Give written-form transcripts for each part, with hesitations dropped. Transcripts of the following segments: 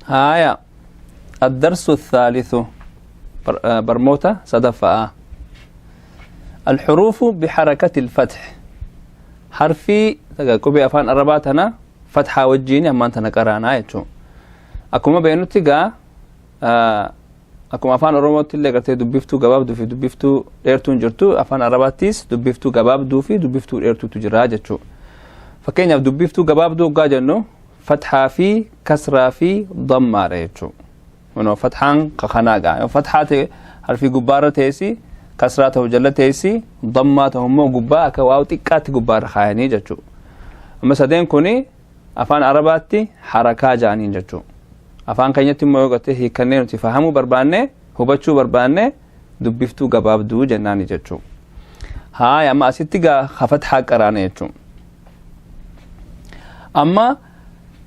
Haaya, الدرس الثالث, barmoota sadaffaa. الحروف بحركة الفتح, harfii qubee afaan arabaa tana fatxaa wajjiin ammaan tana qaraanaa jechuun. Akkuma beeknutti gaa, akkuma afaan Oromootti illee gartee dubbiftuu gabaabduu fi dubbiftuu dheertuun jirtu, afaan Arabaattis dubbiftuu gabaabduu fi dubbiftuu dheertuutu jira jechuu. Fakkeenyaaf, dubbiftuu gabaabduu hoggaa jennu fatxaa fi kasraa fi dammaadha jechuu. Kunoo fatxaan kanaa gaa, yoo fatxaa ta'e harfii gubbaarra teessi, kasraa ta'u jala teessi, dammaa ta'u immoo gubbaa akka waaw xiqqaatti gubbaarra kaayanii jechuu. Amma sadeen kuni afaan Arabaatti harakaa ja'aniin jechuu. Afaan keenyatti immoo yoo gartee hiikkannee nuti fahamuu barbaanne, hubachuu barbaanne, dubbiftuu gabaabduu jennaani jechuu. Haaya, amma asitti gaa fatxaa qaraana jechuu. Amma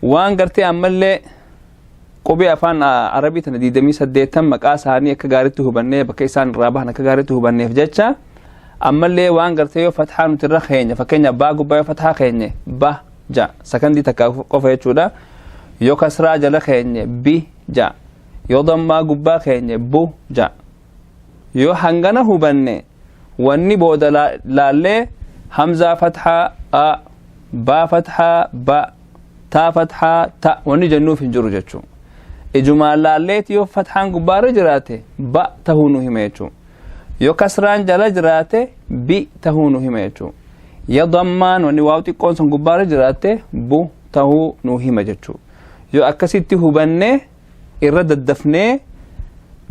waan gartee ammallee qubee afaan Arabii tana 28 maqaa isaanii akka gaariitti hubannee, bakka isaan irraa bahan akka gaariitti hubanneef jecha, ammallee waan gartee yoo fatxaa nuti irra keenya, fakkeenya baa gubbaa yoo fatxaa keenye ba ja, sakandii takka qofa jechuudha. Yoo kasraa jala keenye bi ja, yoo dammaa gubbaa keenye bu ja. Yoo hangana hubanne, wanni booda laallee hamzaa fatxaa a, baa fatxaa ba, taa fatxaa ta, wanni jennuuf hin jiru jechuu. Ijumaan laalleeti yoo fatxaan gubbaarra jiraate ba tahuu nu hima jechuu, yoo kasraan jala jiraate bi tahuu nu hima jechuu, yoo dammaan wanni waaw xiqqoon sun gubbaarra jiraatte bu tahuu nu hima jechuu. Yoo akkasitti hubanne, irra daddafnee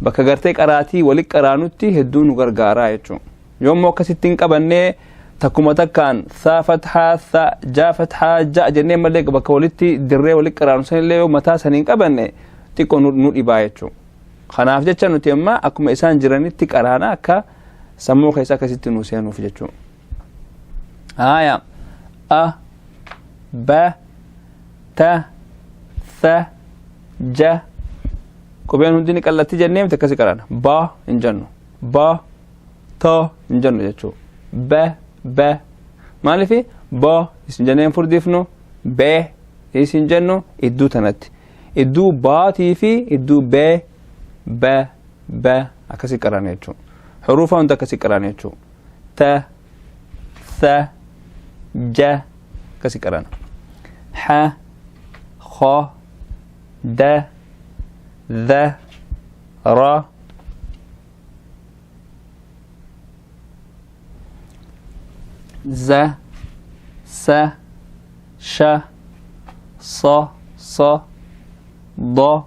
bakka gartee qaraatii wali qaraanutti hedduu nu gargaaraa jechuu. Yoo immoo akkasitti hin qabannee, takkuma takkaan saa fatxaa sa, jaa fatxaa ja jennee malee, bakka walitti dirree wali qaraanu sanillee yoo mataa sanii hin qabanne, xiqqoo nu dhibaa jechuu. Kanaaf jecha nuti amma akkuma isaan jiranitti qaraana, akka sammuu keessa akkasitti nu seenuuf jechuu. Haaya, a, ba, ta, tha, ja. Qubeen hundi ni qallatti jennee miti? Akkasi qaraana. Ba hin jennu, ba, ta hin jennu jechuu. Ba, ba. Maaliif ba isin jennee hin furdifnu, be isin jennu? Idduu tanatti, idduu baatii fi idduu be, ba, ba akkasi qaraana jechuu. Huruufa hunda akkasi qaraana jechuu. Ta, tha, ja akkasi qaraana. Ha, kha, da, dha, ra, za, sa, sha, sa, sa, da.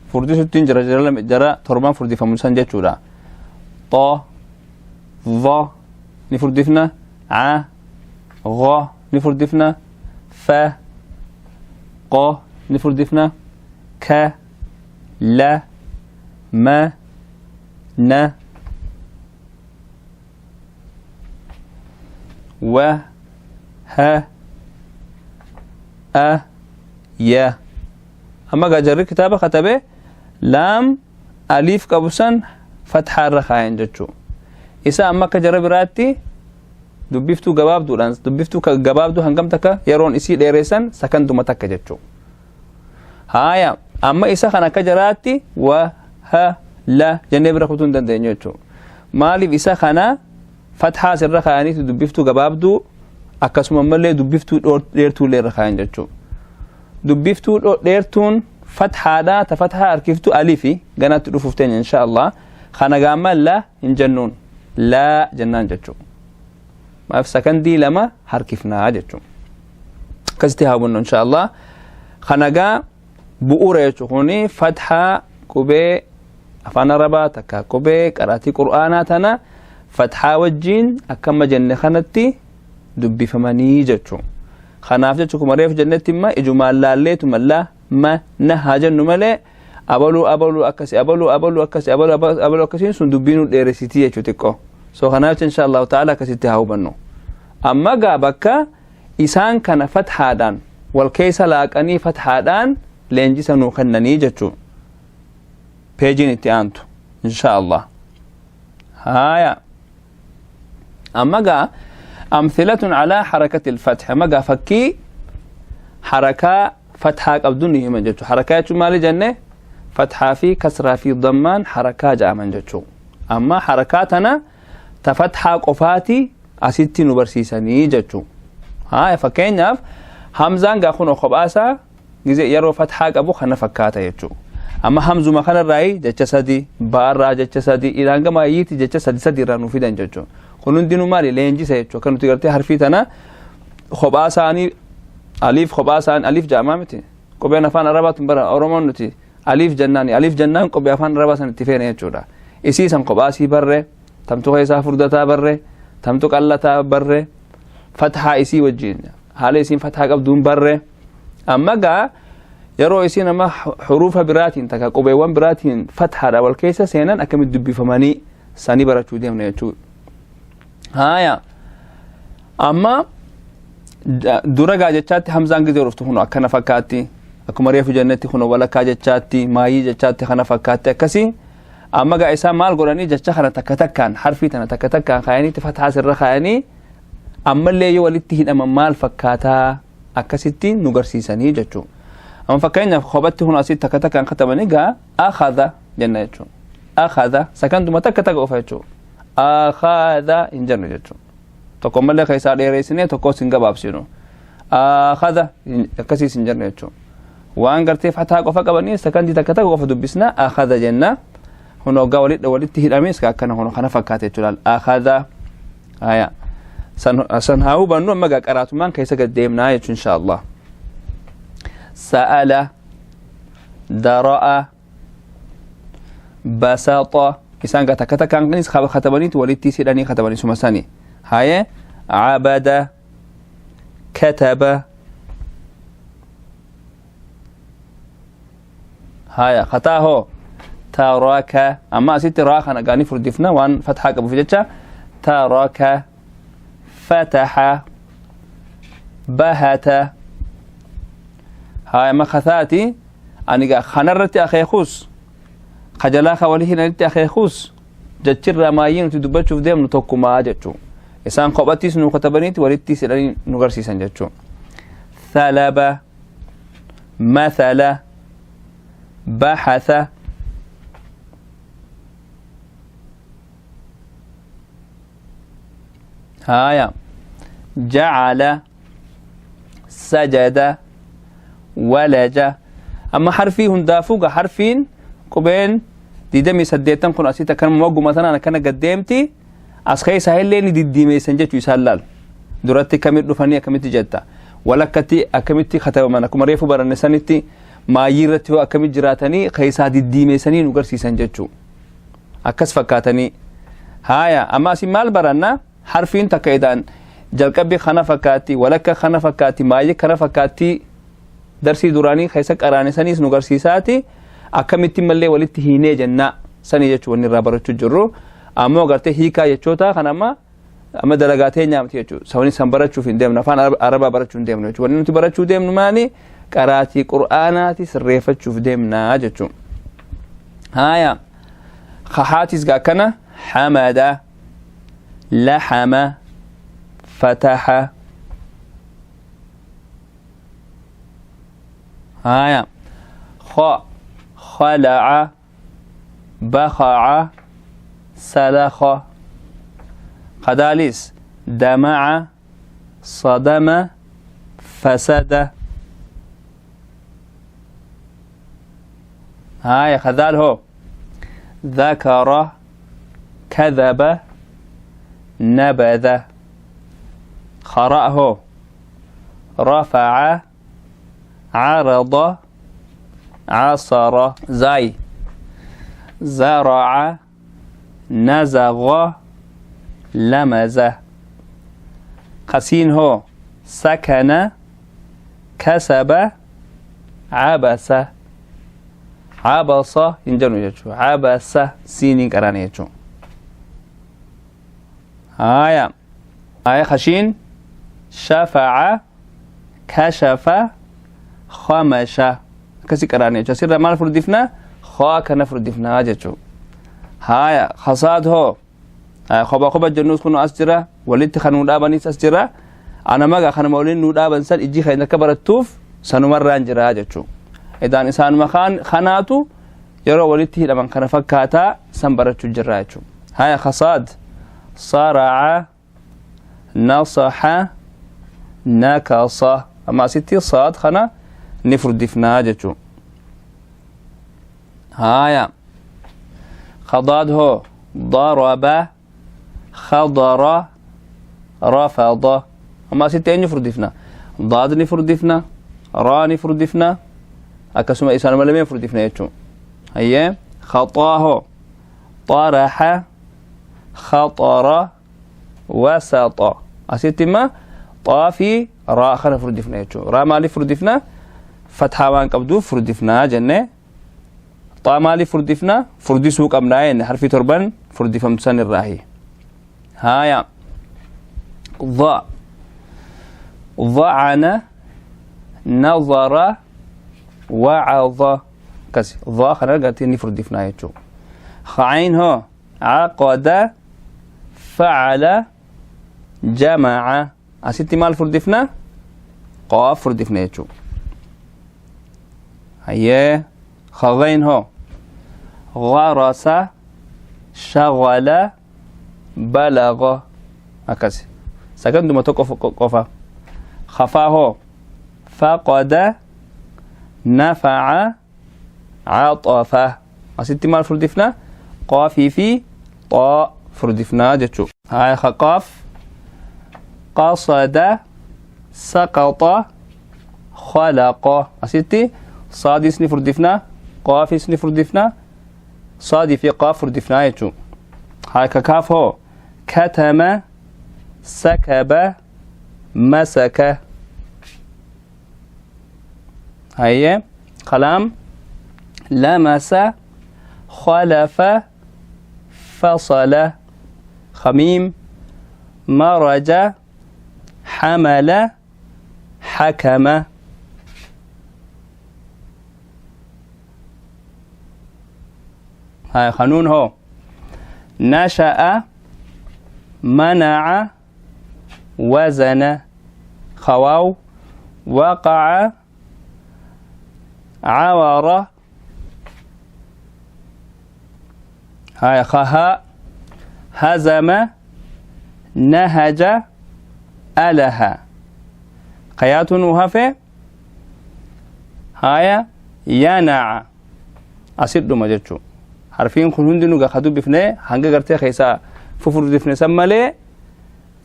Furdisuttiin jira, jara torban furdifamu san jechuudha. Ta, dha ni furdifna, a, gha ni furdifna, fa, qa ni furdifna, ka, la, ma, na, wa, ha, a, ya. Amma gaa jarri kitaaba katabe laam aliif qabu san fatxaa irra kaayan jechuu. Isa amma akka jara biraatti dubbiftuu gabaabduudhaan, dubbiftuu gabaabduu hangam takka yeroon isii dheeressan? Sakanduma takka jechuu. Haaya, amma isa kan akka jaraatti wa, ha, la jennee bira kutuu hin dandeenyu jechuu. Maaliif? Isa kana fatxaa asirra kaayaniitu dubbiftuu gabaabduu, akkasuma ammallee dubbiftuu dheertuullee irra kaayan jechuu. Dubbiftuu dheertuun fatxaadha, ta fatxaa harkiftu alifi ganatti dhufuuf teenya insha Allah. Kana gaamma la hin jennuun, laa jennaan jechuu. Maaf? Sakandii 2 harkifnaa jechuu. Akkasitti haa hubannu insha Allah. Kana gaa bu'uura jechuu. Kuni fatxaa qubee afaan Arabaa takka qubee qaraatii Qur'aanaa tana fatxaa wajjiin akkama jenne kanatti dubbifamanii jechuu. Kanaaf jechu kuma reefu jennetti imma ijumaan laalleetuma la, ma, na haa jennu malee, abaluu abaluu akkasi, abaluu abaluu akkasi, abaluu abaluu akkasiin sun dubbii nu dheeressitii jechuu xiqqoo. So kanaaf insha Allahu ta'ala akkasitti haa hubannu. Amma gaa bakka isaan kana fathaadhaan wal keessa laaqanii fathaadhaan leenjisa nuu kennanii jechuu peejiin itti aantu insha Allah. Haaya, amma gaa أمثلة على حركة الفتح. Amma gaa fakkii harakaa Fathaa qabdu ni himan jechuudha. Harakaa jechuun maali jenne? Fathaa fi kasraa fi dammaan harakaa jedhaman jechuudha. Amma harakaa tana ta fathaa qofaati asitti nu barsiisanii jechuudha. Haa, fakkeenyaaf hamzaan gaa kun kophaasaa gizee yeroo fathaa qabu kana fakkaata jechuudha. Amma hamzuma kanarraa jecha sadi, baarraa jecha sadi, ilaan gama ayyiitti jecha sadi sadi irraa nu fidan jechuudha. Kun hundinuu maali? Leenjisa jechuudha. Akka nuti gartee harfii tana kophaa isaanii aliif kophaa isaanii aliif jedhamaa miti. Qubeen afaan Arabaatu bara Oromoon nuti aliif jennaan, aliif jennaan qubee afaan Arabaa san itti feene jechuudha. Isii san kophaa isii barre, tamtu keessaa furdataa barre, tamtu qallataa barre, fathaa isii wajjin haala isiin fathaa qabduun barre. Amma gaa yeroo isiin amma huruufa biraatiin takka qubeewwan biraatiin fathaadha wal keessa seenan akkamitti dubbifamanii sanii barachuu deemna jechuudha. Haaya, amma dura gaa jechaatti hamzaan gizee dhuftu kun akkana fakkaatti. Akkuma reefu jennetti kun walakkaa jechaatti, maayii jechaatti kana fakkaatti akkasii. Amma gaa isaan maal godhanii jecha kana takka takkaan harfii tana takka takkaan kaayaniitti fathaa sirra kaayanii ammallee yoo walitti hidhaman maal fakkaataa akkasitti nu garsiisanii jechuudha. Amma fakkeenyaaf kophatti kun asitti takka takkaan katabanii gaa akhadha jenna jechuudha. Akhadha sakanduma takka takka qofa jechuudha. Akhadha hin jennu jechuudha. Tokko malee keessaa dheeressinee tokkos hin gabaabsinu. Akhadha akkasiis hin jennu jechuudha. Waan gartee fataa qofa qabanii sakandii takka takka qofa dubbisna akhadha jenna. Kun hoggaa walitti hidhames akkana kun kana fakkaata jechuudha. Akhadha haya. San haa hubannu, amma gaa qaraatumaan keessa gad deemnaa jechuun insha Allah. Sa'ala, dara'a, basaxa, isaan gaa takka takkaan kanis katabaniitu walitti hidhanii katabanii suma sani. Haye, abada, kataba, haya kataa hoo taraka. Amma asitti raa kana gaanii furdifna waan fathaa qabuuf jecha. Taraka, fataha, bahata. Haya, ma kathaati ani gaa kanarratti akeekus kajalaa ka walii hidhanitti akeekus jechirraa maayyii nuti dubbachuuf deemnu tokkumaa jechuu. Isaan kophattis nu katabaniiti walitti hidhanii nu garsiisan jechuu. Thalaba, mathala, bahatha. Haya, jacala, sajada, walaja. Amma harfii hundaafuu ga harfiin qubeen 28 kun asitti akkanuma wagguma tanaan akkana gaddeemti as keessaa illee ni diddiimeessan jechuu. Isaan laal duratti akkamitti dhufanii akkamitti jetta walakkatti akkamitti katabaman, akkuma reefu baranne sanitti maayyii irratti hoo akkamitti jiraatanii keessaa diddiimeessanii nu garsiisan jechuu, akkas fakkaatanii. Haaya, amma asin maal baranna? Harfiin takka idaan jalqabbi kana fakkaatti, walakka kana fakkaatti, maayyii kana fakkaatti, darsii duraanii keessa qaraane saniis nu garsiisaati akkamitti mallee walitti hiinee jennaa sanii jechuu. Wanni irraa barachuu jirru ammoo gartee hiikaa jechoota kan amma amma dalagaa teenyaa miti jechuudha. Sabni san barachuuf hin deemnu, afaan Arabaa barachuu hin deemnu jechuudha. Wanni nuti barachuu deemnu maali? Qaraatii Qur'aanaati sirreeffachuuf deemnaa jechuudha. Haaya, kahaatis gaa akkana hamada, lahama, fataha. Haaya, kha, khala'a, bakha'a, salakha. Kadalis dama'a, sadama, fasada. هاي خذال هو ذكر، كذب، نبذ. خرأه رفع، عرض، عصر. زاي زرع، نزغ، لمز. قسين هو سكن، كسب، عبس. عبس hin jennu jechuudha. Cabasa siiniin qaraane jechuudha. Haya, aya khashiin shafaca, kashafa, khamasha akkasi qaraane jechuudha. Asirra maal furdifna? Khaa kana furdifnaa jechuudha. Haya, khasaad hoo kopha kopha jennus kun as jira, walitti kan nu dhaabanis as jira. Ana magaa kanuma waliin nu dhaaban san ijji keenya akka barattuuf. Sanumarraan jiraa jechuu. Idaan isaanuma kanaatu yeroo walitti hidhaman kana fakkaataa san barachuu jirraa jechuu. Haya, khasaad: saraca, nasaxa, nakasa. Amma asitti saad kana ni furdifnaa jechuu. Haya, khadaad hoo: daraba, khadara, rafada. Amma asitti eenyu furdifna? Daad ni furdifna, raa ni furdifna, akkasuma isaanuma lameen furdifna jechuu. Hayyee, khaxaa hoo: xaraxa, khaxara, wasata. Asitti imma xaa fi raa kana furdifna jechuu. Raa maaliif furdifna? Fathaa waan qabduuf furdifnaa jenne. Xaa maaliif furdifna? Furdisuu qabnaa jenne, harfii torban furdifamtu san irraahi. Haya, dha: ضعن، نظر، وعظ. كسي ضا خنا قالت اني فردفنا يجو. خعين هو: عقد، فعل، جمع. أسيتي مال فردفنا؟ قاف فردفنا يجو. هيا، خغين هو: غرس، شغل، بلغ. أكاسي سكندو ما قفا. خفاه: فقد، نفع، عطف. asitti maal furdifna? Qaafii fi xaa furdifnaa jechuu. Haya, qaaf: qasada, saqaxa, khalaqa. Asitti saadis ni furdifna, qaafis ni furdifna, saadii fi qaaf furdifnaa jechuu. Haya, kakaaf hoo: katama, sakaba, masaka. Hayyee, kalaam: lamasa, khalafa, fasala. Khamiim: maraja, hamala, hakama. Haya, khanuun hoo: nasha'a, mana'a, wazana. Khawaaw: waqa'a, عور. هاي، خها: هزم، نهج، ألها. قيات وهفه هايا ينع. أسد ما جتشو حرفين kun hundinuu gaa dubbifne hanga gartee keessaa fufurdifne san malee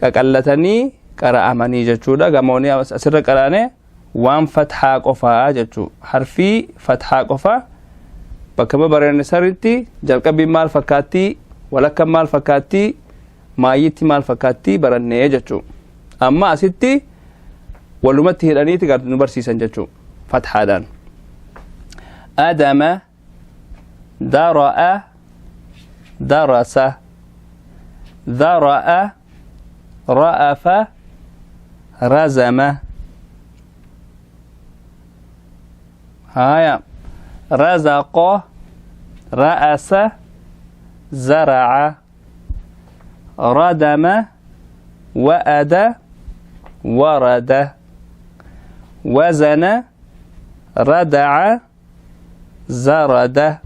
qaqallatanii qara'amanii jechuudha. Gamoonni asirra qara'ane waan fathaa qofaa jechuu. Harfii fathaa qofa bakka babareenni sirriitti jalqabbiin maal fakkaattii, walakkan maal fakkaattii, maayyitti maal fakkaattii barannee jechuu. Amma asitti walumatti hidhaniiti nu barsiisan jechuu fathaadhaan. Adama, dara'a, darasa, dhara'a, ra'afa, razama. Haya, razaqa, ra'asa, zara'a, radama, wa'ada, warada, wazana, rada'a, zarada.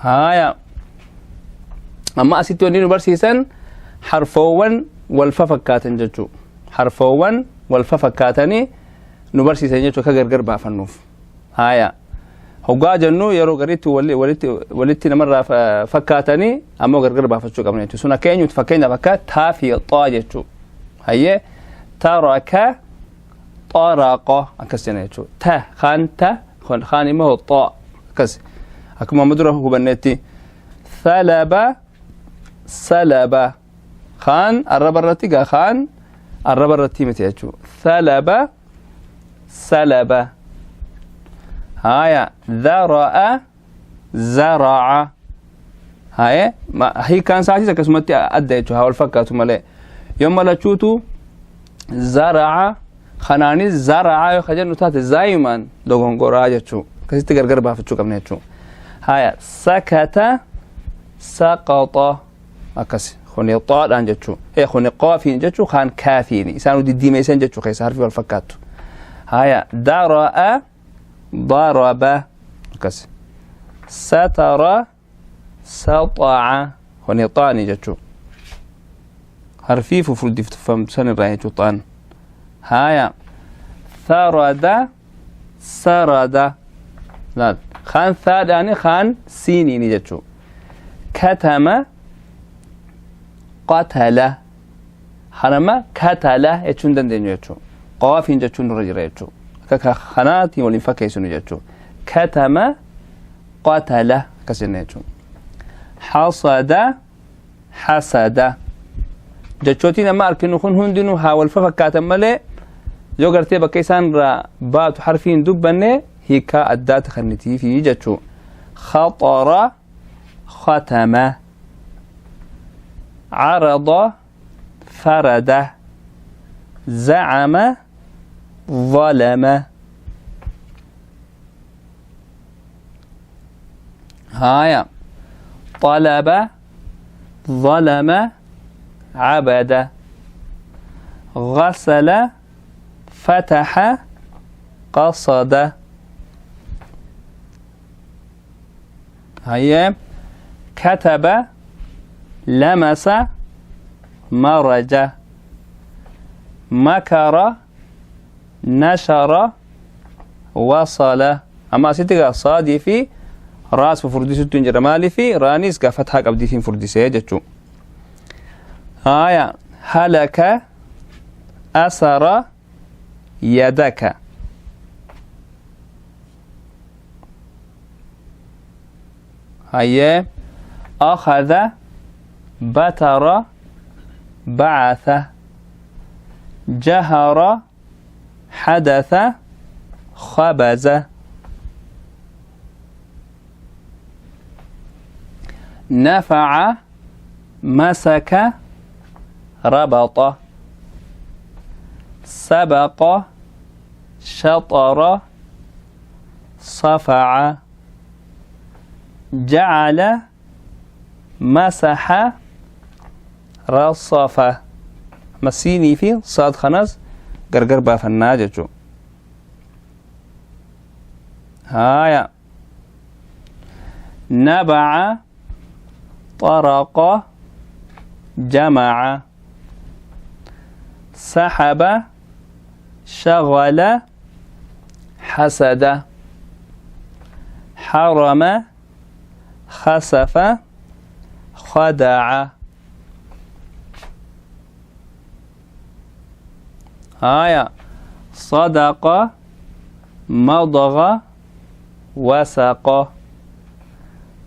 Haya, amma asitti wanni nu barsiisan harfoowwan wal fakkaatan jechuu. Harfoowwan wal fakkaatanii nu barsiisan jechuu akka gargar baafannuuf. Haya, hoggaa jennu yeroo gariitti walitti namarraa fakkaatanii ammoo gargar baafachuu qabna jechuu. Sun akka eenyuti? Fakkeenyaaf akka taa fi xaa jechuu. Hayyee, taraka, xaraqa akkas jenna jechuu. Ta kaan ta kaan immoo xaa akkas, akkuma amma dura hubannetti. Thalaba, salaba. Kaan arraba irratti gaa, kaan arraba irratti miti jechuu. Thalaba, salaba. Haya, dhara'a, zara'a. Haye, hiikkaan isaatis akkasumatti adda jechuu, haa wal fakkaatu malee. Yooma lachuutu zara'a kanaanis zara'a yoo ka jennu taate zaayimaan dogongoraa jechuu. Akkasitti gargar baafachuu qabna jechuu. Haya, sakata, saqaxa akkas. Kuni xaadhaan jechuu, kuni qaafiin jechuu, kaan kaafiini isaan diddiimeessan jechuu keessa harfi wal fakkaattu. Haya, dara'a, daraba, akkas. Satara, sata'a, kuni xaani jechuu, harfii fufurdifamtu san irraa jechuu xaan. Haya, tharada, sarada, laal, kaan thaadhaani, kaan siiniini jechuu. Katama, qatala, kanama katala jechuun dandeenyu jechuu, qaafiin jechuun nurra jira jechuu, akka kanaatiin waliin fakkeessinu jechuu. Katama, qatala, akkas jenna jechuu. Hasada, hasada, jechootiin amma arginu kun hundinuu haa wal fakkaatan malee, yoo gartee bakka isaan irraa baatu harfiin dubbanne hiikaa addaata kannitiifi jechuu. Khaxara, khatama. عرض، فرد. زعم، ظلم. هايا، طلب، ظلم، عبد. غسل، فتح، قصد. هيا، كتب، لمس، مرج. مكر، نشر، وصل. أما ستة صادي في راس فرديس تنجر مالي في رانيس كفتحة قبدي في فرديسية جتشو. هايا، هلك، أسر، يدك. هيا، أخذ، بتر، بعث. جهر، حدث، خبز. نفع، مسك، ربط. سبق، شطر، صفع. جعل، مسح، رصف. مسيني في صاد خنز غرغر بافنا جچو. هايا، نبع، طرق، جمع. سحب، شغل، حسد. حرم، خسف، خدع. هايا، صدق، مضغ، وسق.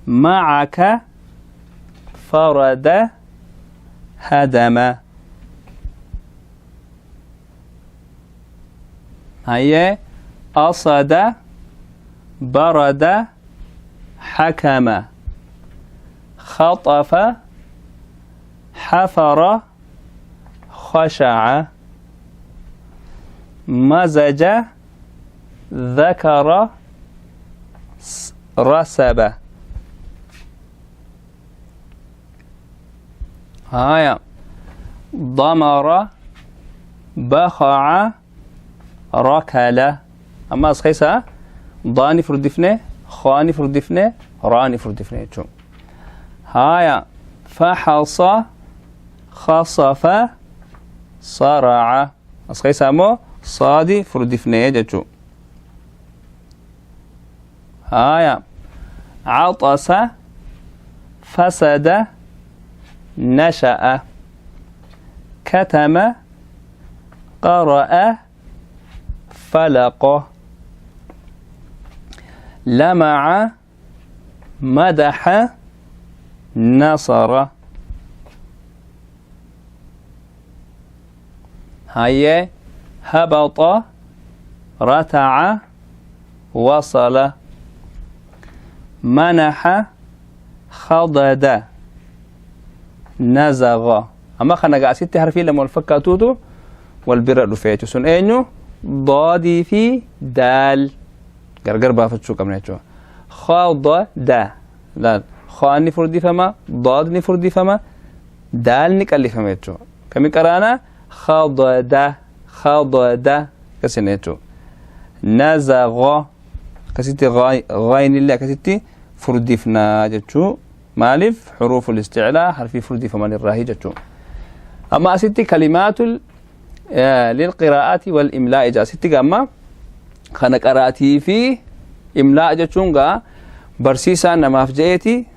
معك، فرد، هدم. هيا، أصد، برد، حكم. خطف، حفر، خشع. مزج، ذكر، رسب. هايا، ضمر، بخع، ركل. أما أسخيسا ضاني فردفنه، خاني فردفنه، راني فردفنه. هايا، فحص، خصف، صرع. أسخيسا مو صادي فردفنه جتشو. هايا، عطس، فسد، نشأ. كتم، قرأ، فلق. لمع، مدح، نصر. هيا، هبط، رتع، وصل. منح، خضد، نزغ. أما خنا قاسيت حرفي لما الفكاتوتو والبر رفيتو سن أينو ضادي في دال غرغر بافتشو كم نيتشو. خاض دا لا، خاني فردي فما، ضاد فردي فما، Daalni qallifame jechuudha. Kami qaraana? Khadada, khadada akkasina jechuudha. Nazaqa akkasitti ghaynillee akkasitti furdifnaa jechuu. Maaliif? Xuruuful isticlaa harfii furdifaman irraahi jechuu. Amma asitti kalimaatul lilqiraa'ati wal imlaa'i jaa asitti gamma kana qaraatii fi imlaa jechuun gaa barsiisaan namaaf je'eeti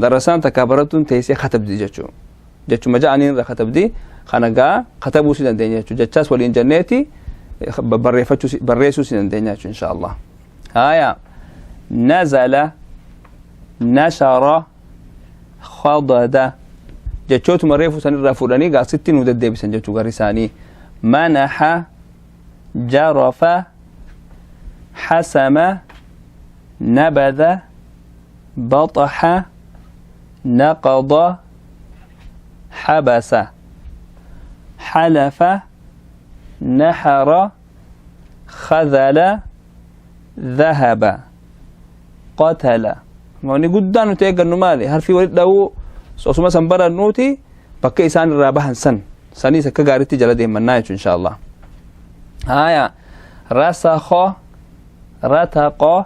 darasaan takka barattuun teessee katabdi jechuu. Jechuma ja'aniin irra katabdi kana gaa katabuu si dandeenya jechuu. Jechaas waliin jenneeti barreeffachuu barreessuu si dandeenya jechuu insha Allah. Haya, nazala, nashara, khadada jechootuma reefu sanirraa fuudhanii gaasitti nu deddeebisan jechuu garri isaanii. Manaxa, jarafa, xasama, nabada, bataxa, naqada, xabasa, xalafa, naxara, khadala, dhahaba, qatala. Wanni guddaan nuti eeggannu maali? Harfii walitti dha'uu osuma san barannuuti bakka isaan irraa bahan san saniis akka gaariitti jala deemannaa jechuun insha Allah. Haya, rasakha, rataqa,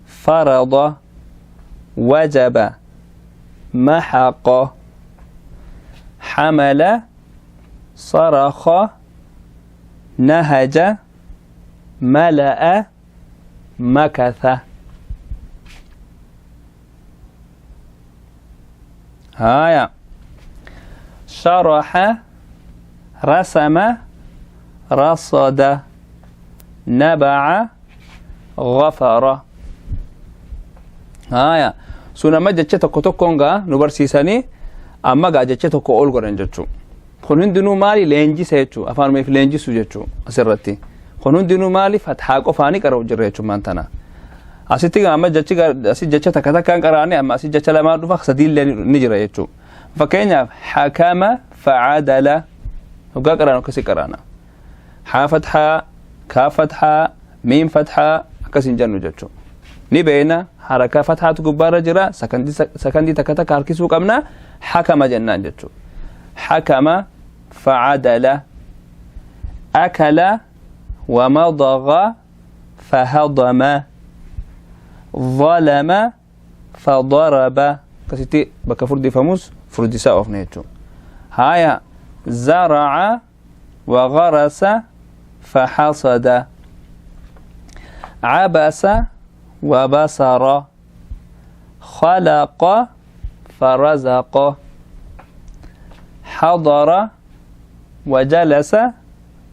farada, wajaba, maxaqa, xamala, sarakha, nahaja, mala'a, makatha. Haya, sharaxa, rasama, rasada, nabaca, غفر. Haya, sun amma jecha tokko tokkoon gaa nu barsiisanii amma gaa jecha tokko ol godhan jechuu. Kun hundinuu maali? Leenjisa jechuu, afaanumeef leenjisu jechuu asirratti. Kun hundinuu maali? Fathaa qofaanii qara'u jirra jechuu maan tana. Asitti amma jechi asi jecha takka takkaan qaraane amma asi jecha lamaan dhufa, sadiillee ni jira jechuu. Fakkeenyaaf hakama facadala hoggaa qaraanu akkasi qaraana. Haa fathaa, kaa fathaa, miim fathaa akkas hin jennu jechuu. Ni beeyna harakaa fathaatu gubbaarra jira, sakandii takka takka harkisuu qabna, hakama jennaan jechuu. Hakama facadala, akala ومضغ فهضم، ظلم فضرب akkasitti bakka furdifamus furdisaa oofne jechuudha. Haya, زرع وغرس فحصد، عبس وبصر، خلق فرزق، حضر وجلس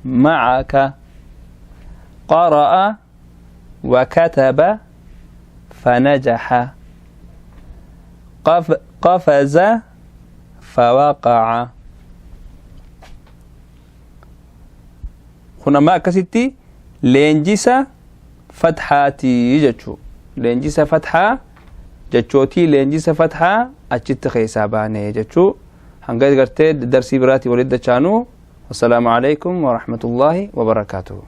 معك، قرأ وكتب فنجح، قفز فوقع. Kun amma akkasitti leenjisa fathaatii jechuu. Leenjisa fathaa jechootii leenjisa fathaa achitti keessaa baane jechuu. Hanga gartee darsii biraatii walitti dachaanuu, wassalaamu alaikum warahmatullaahi wabarakaatuhu.